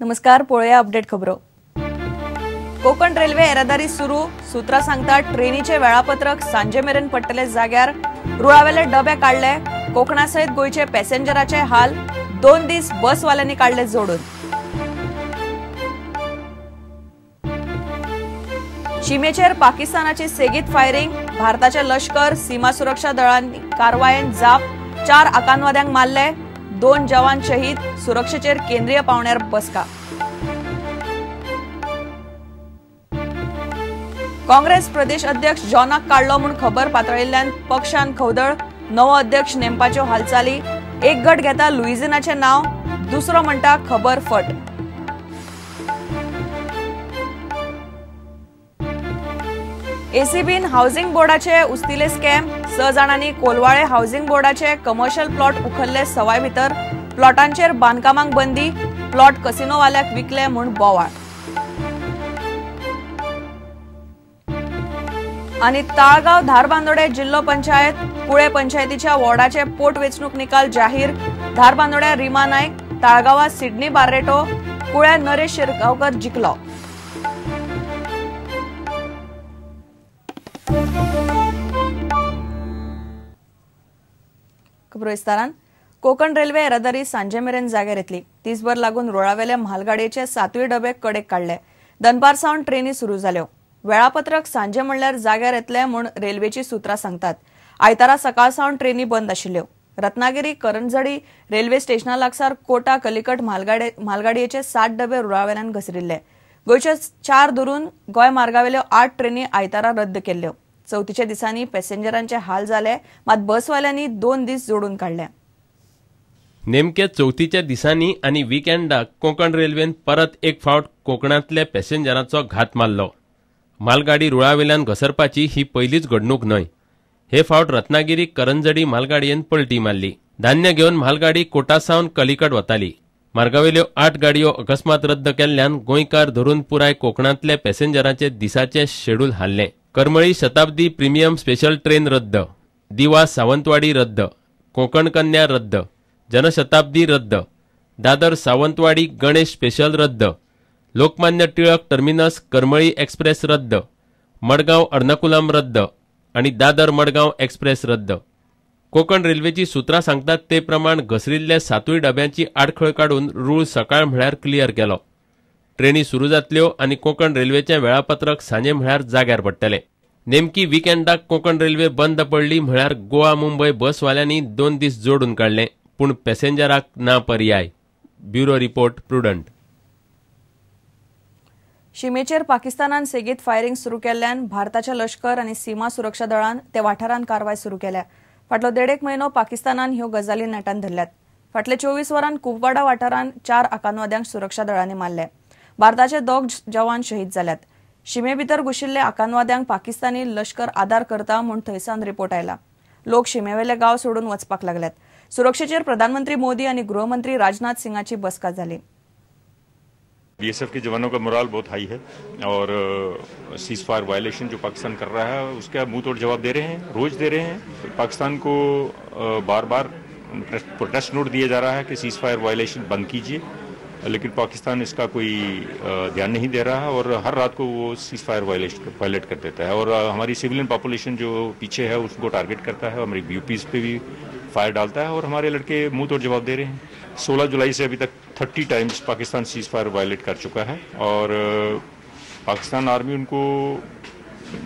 नमस्कार, पळोवया अपडेट खबरो। कोकण रेल्वे येरादारी सुरू, सूत्रां सांगता ट्रेनीचे वेळापत्रक सांजे मेरेन पडटले जाग्यार। रुळावेले डबे काडले, कोकणा सयत गोंयचे पॅसेंजराचे हाल, 2 दीस बसवाल्यांनी काडले जोडून। शिमेचेर पाकिस्तानाची सेगीत फायरिंग, भारताचे लश्कर सीमा सुरक्षा दळांनी कारवायेन जाप, 4 आकांतवाद्यांक मारले, 2 जवान शहीद, सुरक्षेचेर केंद्रीय पावण्यार बसका। काँग्रेस प्रदेश अध्यक्ष जॉनाक काडलो म्हूण खबर पातळिल्ल्यान पक्षान खवदळ, नवो अध्यक्ष नेमपाच्यो हालचाली, एक गट घेता लुइझिनाचें नांव, दुसरो म्हणटा खबर फट। एसीबीन हाऊसिंग बोर्डाचे उस्तिले स्कॅम, 6 जाणांनी कोलवाळे हाऊसिंग बोर्डाचे कमर्शियल प्लॉट उखल्ले सवाय भितर, प्लॉटांचेर बांदकामांक बंदी, प्लॉट कसिनोवाल्याक विकले म्हूण बोवाळ। आनी ताळगांव धारबांदोडे जिल्लो पंचायत कुळे पंचायतीच्या वॉर्डाचे पोटवेंचणूक निकाल जाहीर, धारबांदोड्या रीमा नायक, ताळगांवां सिडनी बार्रेटो, कुळ्या नरेश शिरगांवकर जिखलो। खबरो विस्तारान। कोकण रेल्वे येरादारी सांजे मेरेन जाग्यार येतली। दीसभर लागून रुळावेले म्हालगाडयेचे 7वीं डबे कडेक काडले। दनपार सावन ट्रेनी सुरू जाल्यो। वेळापत्रक सांजे म्हणल्यार जाग्यार येतले म्हूण रेल्वेची सूत्रां सांगतात। आयतारा सकाळ सावन ट्रेनी बंद आशिल्ल्यो। रत्नागिरी करंजडी रेल्वे स्टेशना लागसार कोटा कलिकट म्हालगाडयेचे 7 डबे रुळावेल्यान घसरिल्ले। गोंयचे 4 धरून गोंय मार्गावेल्यो 8 ट्रेनी आयतारा रद्द केल्ल्यो। चवथीच्या दिसांनी पॅसेंजरांचे हाल जाले, मात बसवाल्यांनी 2 दीस जोडून काडले। नेमके चवथीच्या दिसांनी आनी विकेंडाक कोंकण रेल्वेन परत एक फावट कोकणांतल्या पॅसेंजरांचो घात मारलो। मालगाडी रुळावेल्यान घसरपाची ही पयलीच घडणूक न्हय। हे फावट रत्नागिरी करंजडी मालगाडयेन पलटी मारली। धान्य घेवन मालगाडी कोटा सावन कलिकट वताली। मार्गावेल्यो 8 गाडयो अकस्मात रद्द केल्ल्यान गोंयकार धरून पुराय कोकणांतल्या पॅसेंजरांचे दिसाचे schedule हाल्लें। Karmali Shatabdi premium special train रद्द, दिवा सावंतवाडी रद्द, कोकण कन्या रद्द, जनशताब्दी रद्द, दादर सावंतवाडी गणेश स्पेशल रद्द, लोकमान्य टिळक टर्मिनस करमळी एक्सप्रेस रद्द, मडगांव अर्नाकुलम रद्द आनी दादर मडगांव एक्सप्रेस रद्द। कोकण रेल्वेची सूत्रां सांगतात ते प्रमाण घसरिल्ल्या 7ूय डब्यांची आडखळ काडून रूळ सकाळ म्हळ्यार क्लियर केलो। ट्रेनी सुरू जातल्यो आनी कोकण रेल्वेचें वेळापत्रक सांजे म्हळ्यार जाग्यार पडटलें। नेमकी विकेंडाक कोकण रेल्वे बंद पडली म्हळ्यार गोवा मुंबय बसवाल्यांनी 2 दीस जोडून काडले, पूण पॅसेंजराक ना पर्याय। Bureau report, Prudent. शिमेचेर पाकिस्तानान सेगीत फायरिंग सुरू केल्ल्यान भारताच्या लश्कर आनी सीमा सुरक्षा दळान ते वाठारांत कारवाय सुरू केल्या। फाटलो 1.5 म्हयनो पाकिस्तानान ह्यो गजाली नेटान धरल्यात। फाटले 24 वरां कुपवाडा वाठारांत 4 आकांतवाद्यांक सुरक्षा दळांनी मारले। भारताचे 2 जवान शहीद जाल्यात। शिमे भितर घुशिल्ले आकांतवाद्यांक पाकिस्तानी लश्कर आदार करता म्हूण थंयसान रिपोर्ट आयला। लोक शिमेवेले गांव सोडून वचपाक लागल्यात। सुरक्षेचेर प्रधानमंत्री मोदी आनी गृहमंत्री राजनाथ सिंगाची बसका जाली। बीएसएफ के जवानों का मोराल बहुत हाई है और सीज फायर वायलेशन जो पाकिस्तान कर रहा है उसका मुंह तोड़ जवाब दे रहे हैं, रोज दे रहे हैं। पाकिस्तान को बार बार प्रोटेस्ट नोट दिया जा रहा है कि सीज फायर वायलेशन बंद कीजिए, लेकिन पाकिस्तान इसका कोई ध्यान नहीं दे रहा है और हर रात को वो सीज फायर वायलेट कर देता है और हमारी सिविलियन पॉपुलेशन जो पीछे है उसको टारगेट करता है, हमारी बीयूपीज़ पे भी फायर डालता है और हमारे लड़के मुंह तोड़ जवाब दे रहे हैं। 16 जुलाई से अभी तक 30 times Pakistan cease fire violate कर चुका है और पाकिस्तान आर्मी उनको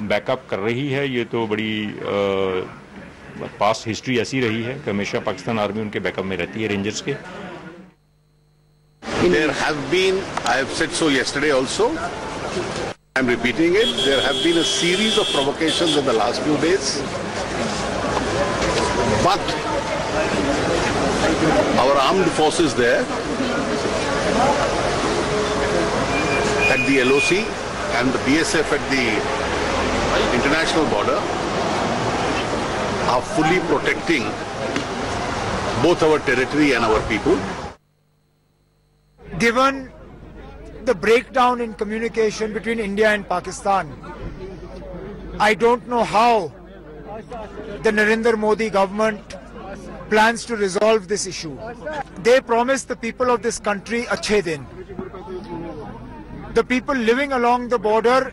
बैकअप कर रही है। ये तो बड़ी पास्ट हिस्ट्री ऐसी रही है कि हमेशा पाकिस्तान आर्मी उनके बैकअप में रहती है रेंजर्स के। There have been, I have said so yesterday also, I am repeating it, there have been a series of provocations in the last few days, but our armed forces there at the LOC and the BSF at the international border are fully protecting both our territory and our people. Given the breakdown in communication between India and Pakistan, I don't know how the Narendra Modi government plans to resolve this issue. They promised the people of this country Achhe Din. The people living along the border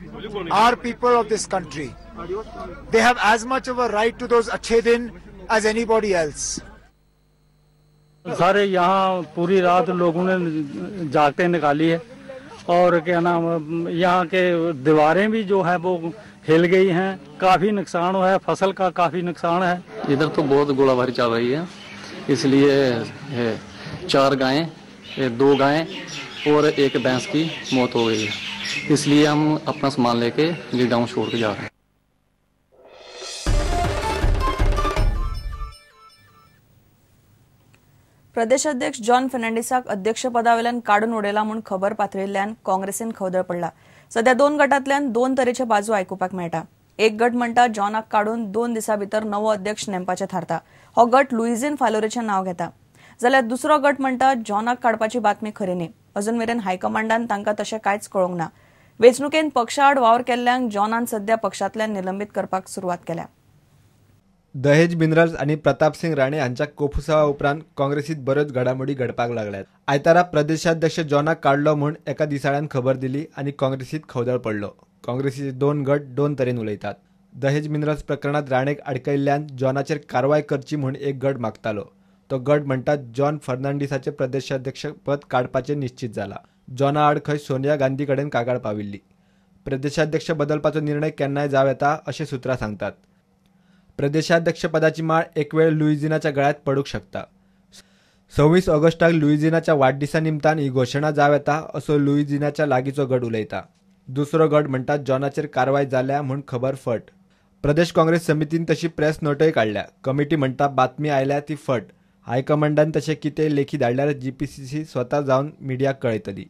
are people of this country. They have as much of a right to those अच्छे दिन as anybody else. सारे यहाँ पूरी रात लोगों ने जागते निकाली है और क्या नाम यहाँ के दीवारें भी जो है वो हिल गई हैं। काफ़ी नुकसान हुआ है, फसल का काफ़ी नुकसान है। इधर तो बहुत गोलाबारी चल रही है, इसलिए 4 गायें, 2 गायें और 1 भैंस की मौत हो गई है। इसलिए हम अपना सामान लेके ये गाँव छोड़ के जा रहे हैं। प्रदेशाध्यक्ष जॉन फर्नांडिसाक अध्यक्षपदावेल्यान काडून उडयला म्हूण खबर पातळिल्ल्यान काँग्रेसीन खवदळ पडला। सध्या 2 गटांतल्यान 2 तरेचे बाजू आयकुपाक मेळटा। एक गट म्हणटा जॉनाक काडून 2 दिसां भितर नवो अध्यक्ष नेमपाचें थारता। हो गट लुईझीन फालोरेचें नांव घेता, जाल्यार दुसरो गट म्हणटा जॉनाक काडपाची बातमी खरी न्ही। अजून मेरेन हायकमांडान तांकां तशें कांयच कळोवंक ना। वेंचणुकेन पक्षा आड वावर केल्ल्यांक जॉनान सध्या पक्षांतल्यान निलंबीत करपाक सुरवात केल्या। दहेज मिनरल्स आनी प्रतापसिंग राणे हांच्या कोफुसावा उपरांत काँग्रेसीत बऱ्योच घडामोडी घडपाक लागल्यात। आयतारा प्रदेशाध्यक्ष जॉनाक काडलो म्हूण एका दिसाळ्यान खबर दिली आनी काँग्रेसीत खवदळ पडलो। काँग्रेसीचे 2 गट 2 तरेन उलयतात। दहेज मिनरल्स प्रकरणात राणेक अडकयल्ल्यान जॉनाचेर कारवाय करची म्हूण एक गट मागतालो। तो गट म्हणटा जॉन फर्नांडिसाचे प्रदेशाध्यक्षपद काडपाचें निश्चित जाला। जॉना आड खंय सोनिया गांधी कडेन कागाळ पाविल्ली। प्रदेशाध्यक्ष बदलपाचो निर्णय केन्नाय जावं येता अशें सुत्रां सांगतात। प्रदेशाध्यक्षपदाची माळ एक वेळ लुईझिनाच्या गळ्यात पडूंक शकता। 26 ऑगस्टाक लुईझिनाच्या वाडदिसा निमतान ही घोशणा जावं येता असो लुईझिनाच्या लागींचो गट उलयता। दुसरो गट म्हणटा जॉनाचेर कारवाय जाल्या म्हूण खबर फट। प्रदेश काँग्रेस समितीन तशी प्रेस नोटय काडल्या। कमिटी म्हणटा बातमी आयल्या ती फट। हायकमांडान तशें कितें लेखी धाडल्यार जीपीसीसी स्वता जावन मिडियाक कळयतली।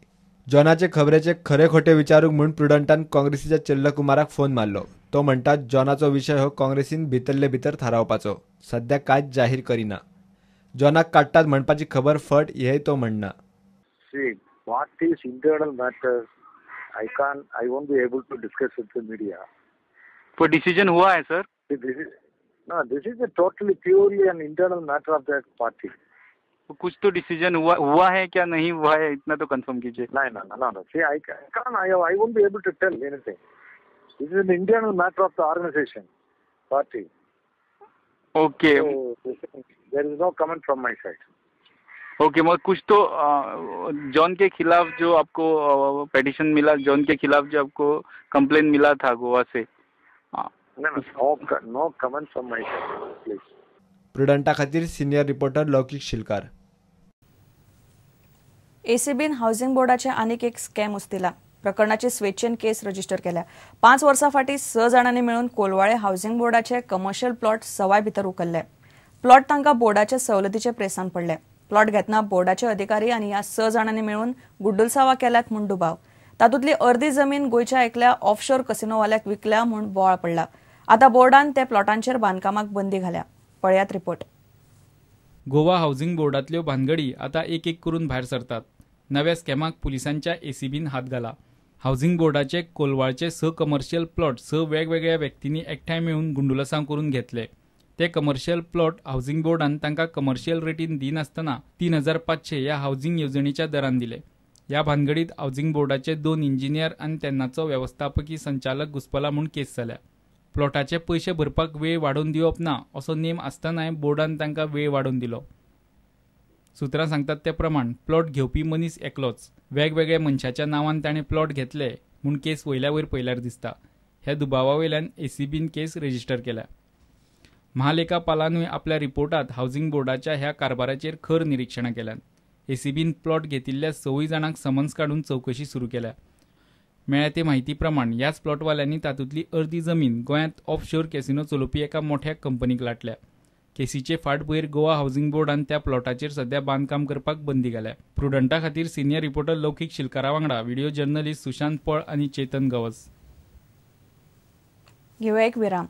जॉनाचे खबरेचे खरे खोटे विचारूंक म्हूण प्रुडंटान काँग्रेसीच्या चेल्लकुमाराक फोन मारलो। तो म्हणटा जॉनाचो विशय हो काँग्रेसीन भितरले भितर थारावपाचो, सध्या कांयच जाहीर करिना। जॉनाक काडटात म्हणपाची खबर फट हेंय तो म्हणना। See, what is internal matters, I won't be able to discuss with the media. कोई डिसीजन हुआ है sir? This is a totally purely an internal matter of that party. कुछ तो डिसीजन हुआ है क्या नहीं हुआ है, इतना तो कंफर्म कीजिए। नहीं no no no, see I can't, I won't be able to tell anything. This is an internal matter of the organization, party. Okay. So, there is no comment from my side. Okay, मगर कुछ तो John K खिलाफ जो आपको petition मिला, John K खिलाफ जो आपको कंप्लेन मिला था गोवा से। No comment from my side, please. प्रुडंटा खातीर सिनियर रिपोर्टर लौकिक शिलकार। एसीबीन हाऊसिंग बोर्डाचे आनीक एक स्कॅम उस्तिला। प्रकरणाची स्वेच्छेन केस रजिस्टर केल्या। 5 वर्सां फाटीं 6 जाणांनी मेळून कोलवाळे हाऊसिंग बोर्डाचे कमर्शियल प्लॉट सवाय भितर उखल्ले। प्लॉट तांकां बोर्डाचे सवलतीचे प्रेसान पडले। प्लॉट घेतना बोर्डाचे अधिकारी आनी ह्या 6 जाणांनी मेळून गुड्डुलसावा केल्यात म्हूण दुबाव। तातूंतली अर्दी जमीन गोंयच्या एकल्या ऑफशोर कसिनोवाल्याक विकल्या म्हूण बोवाळ पडला। आतां बोर्डान ते प्लॉटांचेर बांदकामाक बंदी घाल्या। पळयात रिपोर्ट। गोवा हाऊसिंग बोर्डातल्यो भानगडी आतां एक एक करून भायर सरतात। नव्या स्कॅमाक पुलिसांच्या एसीबीन हात घाला। हाऊसिंग बोर्डाचे कोलवाळचे 6 कमर्शियल प्लॉट 6 वेगवेगळ्या व्यक्तींनी एकठांय मेळून गुंडुलसांव करून घेतले। ते कमर्शियल प्लॉट हाऊसिंग बोर्डान तांकां कमर्शियल रेटीन दिनासतना 3,500 ह्या हाऊसिंग येवजणेच्या दरान दिले। ह्या भानगडीत हाऊसिंग बोर्डाचे 2 इंजिनियर आनी तेन्नाचो वेवस्थापकी संचालक घुसपला म्हूण केस जाल्या। प्लॉटाचे पयशे भरपाक वेळ वाडोवन दिवप ना असो नेम आसतनाय बोर्डान तांकां वेळ वाडोवन दिलो। सुत्रां सांगतात ते प्रमाण प्लॉट घेवपी मनीस एकलोच, वेगवेगळ्या मनशाच्या नांवान ताणें प्लॉट घेतले म्हूण केस वयल्या वयर पळयल्यार दिसता। ह्या दुबावा वयल्यान एसीबीन केस रजिस्टर केल्या। महालेखापालानूय आपल्या रिपोर्टात हाऊसिंग बोर्डाच्या ह्या कारभाराचेर खर निरिक्षणां केल्यात। एसीबीन प्लॉट घेतिल्ल्या 6 जाणांक समन्स काडून चवकशी सुरू केल्या। मेळ्ळ्या ते म्हायती प्रमाण ह्याच प्लॉटवाल्यांनी तातूंतली अर्दी जमीन गोंयांत ऑफशोर कॅसिनो चलोवपी एका मोठ्या कंपनीक लाटल्या। केसीचे फाटभुंयेर गोवा हाऊसिंग बोर्डान त्या प्लॉटाचेर सध्या बांदकाम करपाक बंदी घाल्या। प्रुडंटा खातीर सिनियर रिपोर्टर लौकिक शिलकारा वांगडा व्हिडिओ जर्नलिस्ट सुशांत पळ आनी चेतन गवस। घेवया एक विराम।